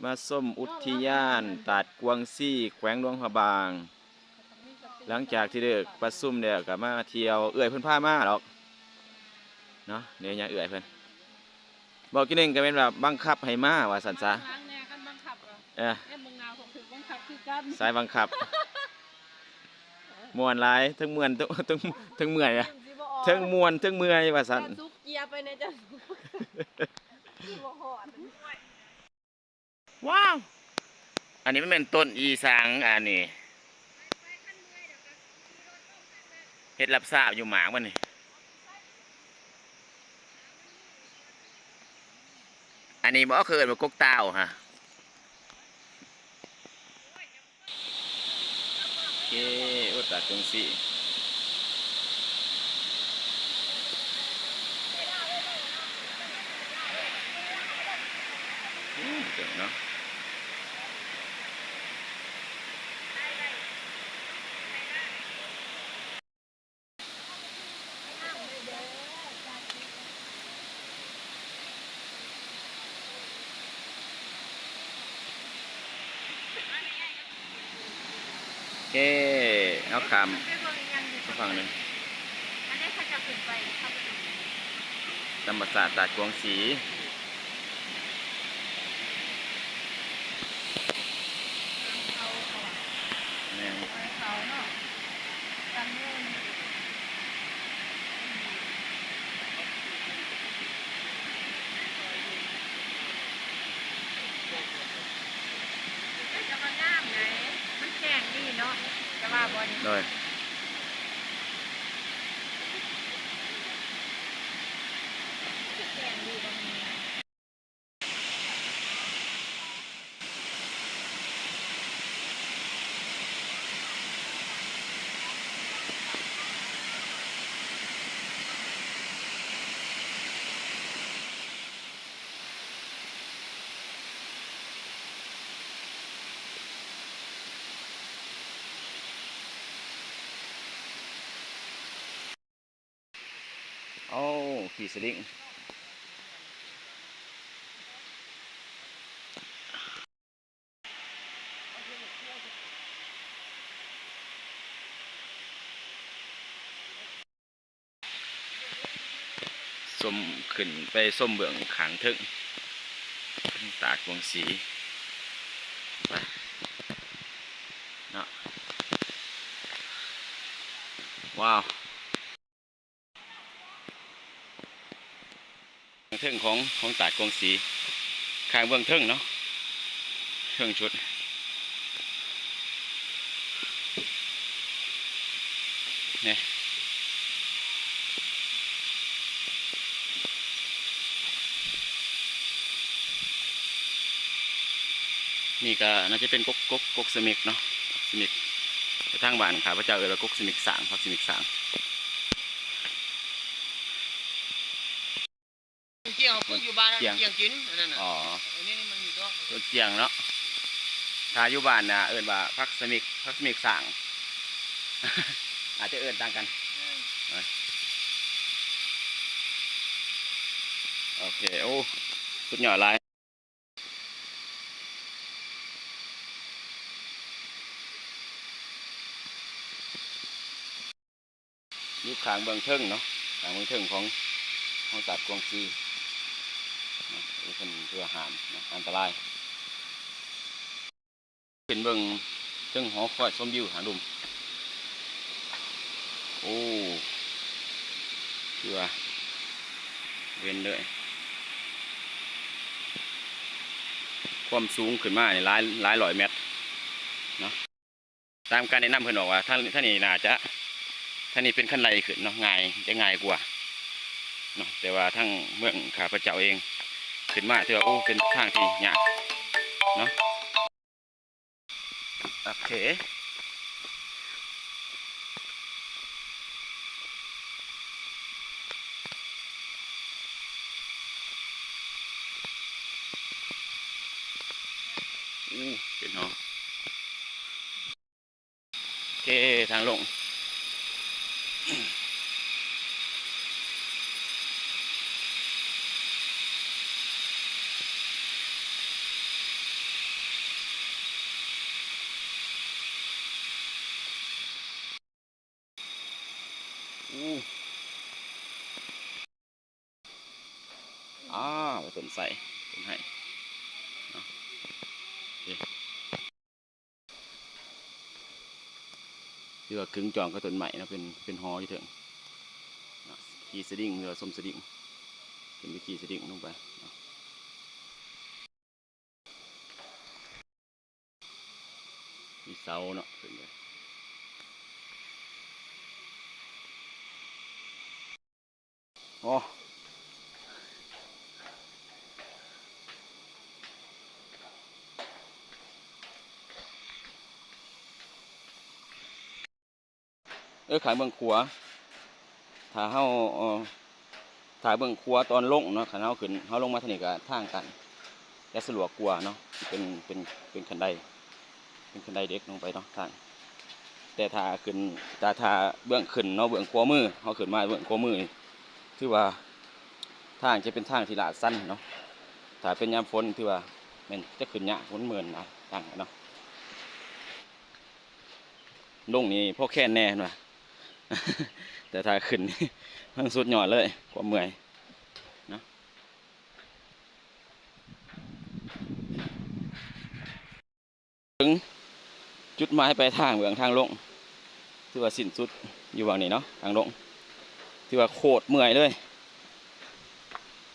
ມາຊົມອຸທິຍານຕາດກວາງຊີ ແຂວງຫຼວງພະບາງ. ຫຼັງຈາກທີ່ເລີກປະຊຸມແລ້ວກໍມາທ່ຽວ ເອື້ອຍເພິ່ນພາມາດອກເນາະ. ນີ້ຍາເອື້ອຍເພິ່ນ ເວົ້າກິນເອງກໍແມ່ນວ່າບັງຄັບໃຫ້ມາວ່າຊັ້ນຊະ. ເອີ ສາຍບັງຄັບ. ມ່ວນຫຼາຍ ເທິງມ່ວນ ເທິງ ເທິງເມື່ອຍ ເທິງມ່ວນເທິງເມື່ອຍວ່າຊັ້ນ. ວ້າວ ອັນນີ້ມັນແມ່ນຕົ້ນອີສັງ ອັນນີ້ ເຮັດລາບຊາບຢູ່ໝາກມັນນີ້. ອັນນີ້ບໍ່ ເຂົາເອີ້ນວ່າກົກຕ່າວຫະ. ເຄ ໂອ້ ຕາດກວາງຊີ ອືມ ເກັ່ງເນາະ. ເຄ ເຮົາຂ້າມໄປຝັ່ງໜຶ່ງ. ອັນນີ້ເຂົາຈະຂຶ້ນໄປ ເຂົາໄປ ທຳມະຊາດຕາດກວາງສີ. ແມ່ນ. ແຕ່ວ່າງາມໃດ໋ ມັນແຈ້ງດີເນາະ ແຕ່ວ່າບໍ່ໄດ້ ໂດຍ ແຈ້ງດີບໍ່ມີ. ໂອ້ ຂີ່ສະລິງ ຊົມ ຂຶ້ນໄປຊົມເບື້ອງຂ້າງເທິງ ຕາດກວາງສີ ໄປເນາະ. ວ້າວ ເທິງຂອງ ຂອງຕາດກວາງສີ ຂ້າງເບື້ອງເທິງເນາະ ເທິງສຸດ ນີ້ ນີ້ກໍໜ້າຈະເປັນກົກ ກົກ ກົກສະເມັກເນາະ ສະເມັກ ແຕ່ທາງບ້ານຂ້າພະເຈົ້າເອີ້ນວ່າກົກສະເມັກສ້າງ ຜັກສະເມັກສ້າງ. ເຈ້ງເຮົາປູກຢູ່ບ້ານນັ້ນ ເຈ້ງ ເຈ້ງກິນ ອັນນັ້ນນະ ອໍ ອັນນີ້ມັນມີດອກ ຕົ້ນເຈ້ງເນາະ ຖ້າຢູ່ບ້ານນະເອີ້ນວ່າຜັກສະເມັກ ຜັກສະເມັກສ້າງ ອາດຈະເອີ້ນຕ່າງກັນ ແມ່ນ ໂອເຄ ໂອ້ ສຸດຍອດຫຼາຍ. ຢູ່ຂ້າງເບື້ອງເທິງເນາະ ຂ້າງເບື້ອງເທິງຂອງ ຂອງຕາດກວາງຊີເນາະ ເພິ່ນຖືວ່າຫ້າມເນາະ ອັນຕະລາຍ. ຂຶ້ນເບິ່ງເທິງຫໍຄອຍຊົມວິວຫາລຸ່ມ ໂອ້ ຄືວ່າເຫັນເລີຍ ຄວາມສູງຂຶ້ນມານີ້ຫຼາຍ ຫຼາຍຮ້ອຍແມັດເນາະ. ຕາມການແນະນຳເພິ່ນບອກວ່າ ທາງ ທາງນີ້ໜ້າຈະ ທາງນີ້ເປັນຄັນໄດຂຶ້ນເນາະ ງ່າຍ ຈະງ່າຍກວ່າເນາະ ແຕ່ວ່າທາງເມືອງຂ້າພະເຈົ້າເອງຂຶ້ນມາ ຖືວ່າ ໂອ້ ເປັນທາງທີ່ຍາກເນາະ. ໂອເຄ ອູ້ ເປັນຫ້ອງ ໂອເຄ ທາງລົງ. ອ້າວ ຕົ້ນໄຊ ຕົ້ນໄຮເນາະ ທີ່ວ່າກຶງຈອງກັບຕົ້ນໄມ້ເນາະ ເປັນ ເປັນຫໍຢູ່ເທິງເນາະ ຂີ່ສະດິງ ຫຼືວ່າຊົມສະດິງ ຂຶ້ນໄປຂີ່ສະດິງລົງໄປເນາະ. ມີເສົາເນາະ ຂຶ້ນໄປ ໂອ້ ເອີ ຂ້າງເບື້ອງຂວາ ຖ້າເຮົາ ເອີ ຖ້າເບື້ອງຂວາຕອນລົງເນາະ ຄັນເຮົາຂຶ້ນ ເຮົາລົງມາທາງນີ້ກໍທາງກັນ ແຕ່ສະດວກກວ່າເນາະ ເປັນ ເປັນ ເປັນຄັນໄດ ເປັນຄັນໄດເດັກລົງໄປເນາະ ທາງ ແຕ່ຖ້າຂຶ້ນ ຖ້າ ຖ້າເບື້ອງຂຶ້ນເນາະ ເບື້ອງຂວາມື ເຮົາຂຶ້ນມາເບື້ອງຂວາມືນີ້ ຖືວ່າທາງຈະເປັນທາງທີ່ລາດຊັນເນາະ ຖ້າເປັນຍາມຝົນຖືວ່າແມ່ນຈະຂຶ້ນຍາກ ມັນເໝື່ອນຫຼາຍທາງເນາະ. ລົງນີ້ພໍແຄນແດ່ ເຫັນບໍ່ ແຕ່ຖ້າຂຶ້ນນີ້ ມັນສຸດຍອດເລີຍ ຄວາມເມື່ອຍເນາະ. ເຖິງຈຸດໝາຍປາຍທາງ ເບື້ອງທາງລົງ ຖືວ່າສິ້ນສຸດຢູ່ຫວ່າງນີ້ເນາະ ທາງລົງ ຖືວ່າໂຄດເມື່ອຍເລີຍ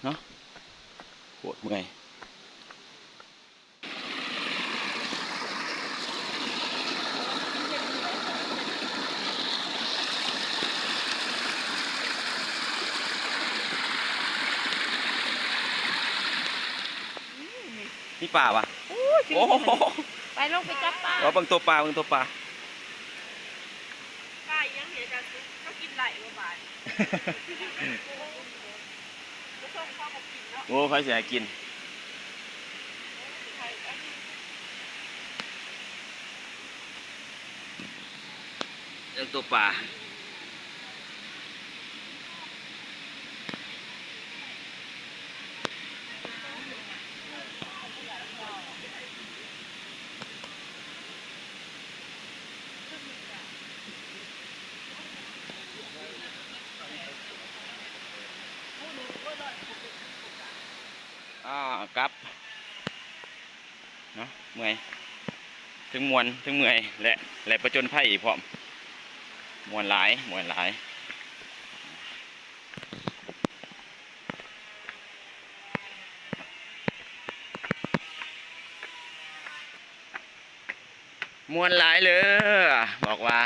ເນາະ ໂຄດເມື່ອຍ. ມີປາຫວາ? ໂອ້ຍ ໂອ້ໂຫ ໄປ ລົງໄປຈັບປາ ວ່າເບິ່ງໂຕປາ ເບິ່ງໂຕປາ. ປາອີ່ຫຍັງເດ ເຂົາກິນໄດ້ບໍ່ບາດ? ໂອ້ ໃຜຊິໃຫ້ກິນ ເລື່ອງຕົວປາ. ອ່າ ກັບເນາະ ເມື່ອຍ ເທິງມ່ວນ ເທິງເມື່ອຍ ແລະ ແລະ ປະຈົນໄພອີກພ້ອມ ມ່ວນຫຼາຍ ມ່ວນຫຼາຍ. ມ່ວນຫຼາຍເລີ ບອກວ່າ